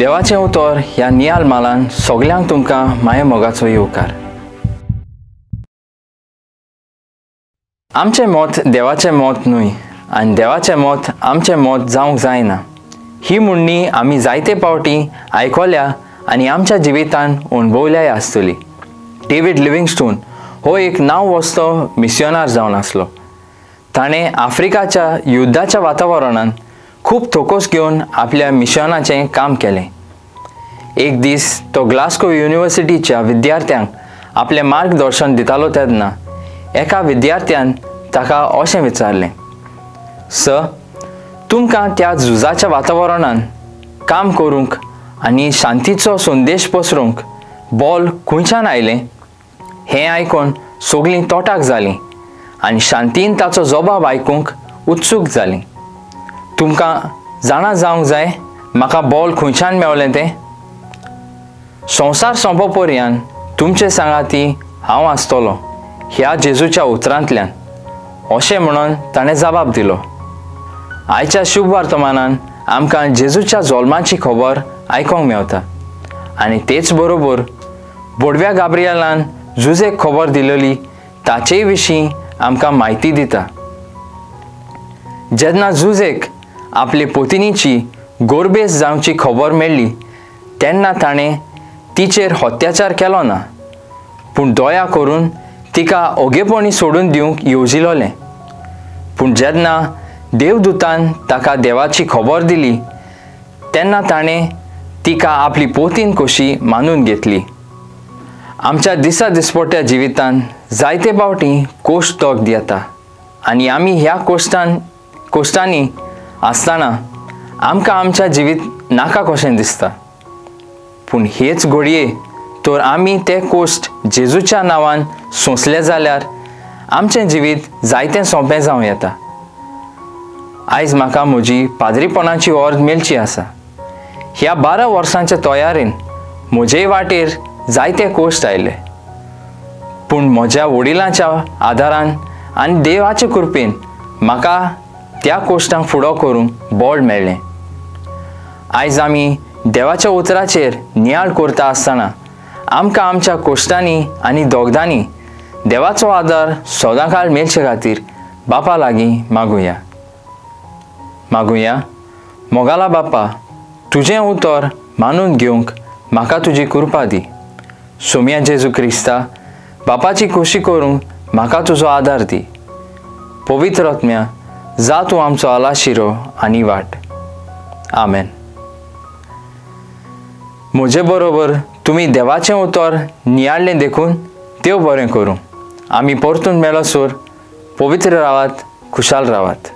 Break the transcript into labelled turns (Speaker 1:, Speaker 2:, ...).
Speaker 1: देवाचें उतर ह्या नियाल मालान सगल्यांक तुमकां माये मोगाचो येवकार। आमचें मत देवाचें मत न्हय आनी देवाचें मत आमचें मत जावंक जायना ही म्हणणी आमी जायते पावटी आयकल्या आनी आमच्या जिवितान अणभवल्याय आसतली। डेव्हिड लिव्हिंगस्टोन हो एक नांव वस्तो मिसियोनार जावन आसलो। ताणें आफ्रिकाच्या युद्धाच्या वातावरणान खूब थोकोस घेवन आपल्या मिशनाचें काम केलें। एक दीस तो ग्लास्को युनिवर्सिटीच्या विद्यार्थ्यांक आपलें मार्गदर्शन दितालो तेन्ना एका विद्यार्थ्यान ताका अशें विचारलें, सर, तुमकां त्या झुजाच्या वातावरणान काम करूंक आनी शांतीचो संदेश पसरूंक बॉल खंयच्यान आयलें? हें आयकून सगळीं तोटाक जालीं आनी शांतीन ताचो जबाब आयकूंक उत्सूक जालीं। तुमकां जाणा जावंक जाय म्हाका बॉल खंयच्यान मेवलें तें? संवसार सोंपो पर्यंत तुमचे सांगाती हांव आसतलो ह्या जेजूच्या उतरांतल्यान, अशें म्हणून ताणें जबाब दिलो। आयच्या शुभ वर्तमानान आमकां जेजूच्या जल्माची खबर आयकूंक मेवता आनी तेच बरोबर बोडव्या गाब्रियलान जुजेक खबर दिलेली ताचेय विशीं आमकां म्हायती दिता। जेन्ना जुजेक आपले पोतिनीची गोरबेस जावची खबर मेळ्ळी तेन्ना ताणें तिचेर अत्याचार केलो ना, पूण दया करून तिका ओगेपणी सोडून दिवंक येवजिलोलें। पूण जेन्ना देवदूतान ताका देवाची खबर दिली तेन्ना ताणें तिका आपली पोतीन कशी मानून घेतली। आमच्या दिसा दिसपट्ट्या जिवितान जायते पावटी कोश्ट तोक येता आनी आमी ह्या कोश्टांनी आसतना आमकां आमच्या जिवीत नाका कशें दिसता, पूण हेच घडये तर आमी ते कोश्ट जेजूच्या नांवान सोंसले जाल्यार आमचें जिवीत जायतें सोंपें जावं येता। आयज म्हाका म्हजी पाद्रीपणाची ऑर्द मेळची आसा। ह्या 12 वर्सांच्या तयारेन म्हजे वाटेर जायते कोश्ट आयले, पूण म्हज्या वडिलांच्या आदारान आनी देवाचे कृपेन म्हाका त्या कोश्टांक फुडो करूंक बळ मेळ्ळें। आयज आमी देवाच्या उतराचेर नियाळ करता आसतना आमकां आमच्या कोश्टांनी आनी दोगदांनी देवाचो आदार सदांकाळ मेळचे खातीर बापा लागीं मागुया। मागुया, मोगाला बापा, तुजें उतर मानून घेवंक म्हाका तुजी कृपा दी। सोम्या जेजू क्रिस्ता, बापाची खोशी करूंक म्हाका तुजो आदार दी। पवित्र आत्म्या, जा तूं आमचो आलाशिरो आनी वाट। आमेन। म्हजे बरोबर तुमी देवाचें उतर नियाळ्ळें देखून देव बरें करूं। आमी परतून मेळसर पवित्र रावात, खुशाल रावात।